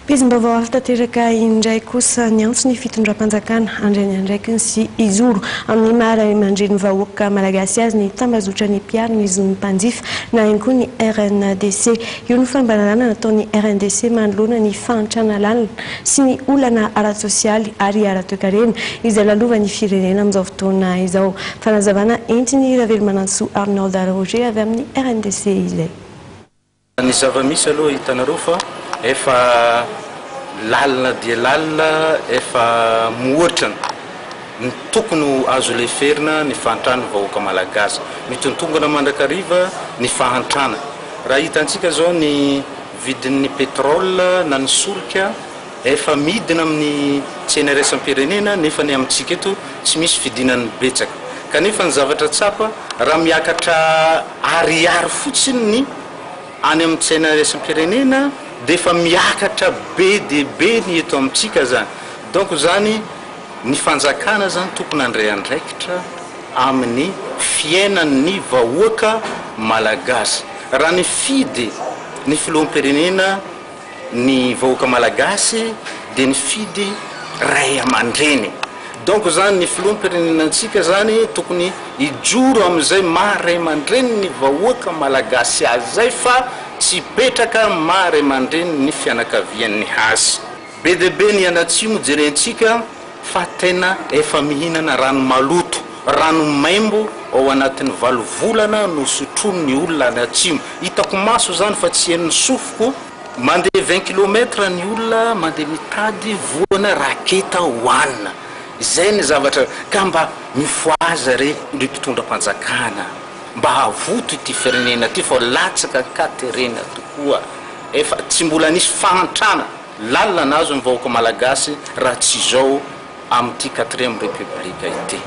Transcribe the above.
Pejim-baovao hafa tanteraka indray kosa niantso ny fitondram-panjakana handray ny andraikiny sy hijoro amin'ny maha ray aman-dreny vahoaka malagasy azy ny tambazotran'ny mpiaro ny zon'ny mpanjifa na ihany koa ny RNDC. Io no fanambarana nataon'ny RNDC manoloana ny fahantrana lalina sy ny olana ara-tsosialy ary ara-toekarena izay lalovan'ny firenena amin'izao fotoana izao. Fanazavana entin'i Ravelomanantsoa Arnold Roger avy amin'ny RNDC izay. Ny zava-misy aloha hitanareo fa efa lalina dia lalina, efa mihoatra ny tokony ho azo leferina ny fahantran'ny vahoaka malagasy. Mitontongana mandrakariva ny fahantrana. Raha hitantsika izao ny vidin'ny pétrole na ny solika efa midina amin'ny tsena iraisam-pirenena nefa ny amintsika eto tsy misy fidinany betsaka. Kanefa ny zavatra tsapa raha miakatra ariary fotsiny ny any amin'ny tsena iraisam-pirenena dia efa miakatra be dia be ny eto amintsika zany. Donc zany ny fanjakana zany tokony handray andraikitra amin'ny fiainan'ny vahoaka malagasy. Raha nifidy ny filoham-pirenena ny vahoaka malagasy dia nifidy ray aman-dreny. Donc zany ny filoham-pirenenantsika zany tokony hijoro amin'izay maha ray aman-dreny ny vahoaka malagasy azy zay fa tsy hipetraka maha ray aman-dreny ny fianakavian'ny azy. Be dia be ny any atsimo jerentsika fa tena efa mihinana rano maloto, rano maimbo ao anatin'ny valo volana no sotroin'ny olona any atsimo. Hitako maso zany fa tsy henon'ny sofiko. Mandeha 20 kilomètre ny olona mandeha mitady voana raketa hohanina. Izay ny zavatra ka mba mifohaza re ry mpitondra mpanjakana mba havoto ity firenena ity fa latsaka an-katerena tokoa. Efa tsy mbola nisy fahantrana lalina nahazo ny vahoaka malagasy raha tsy izao amin'ity quatrième république ity.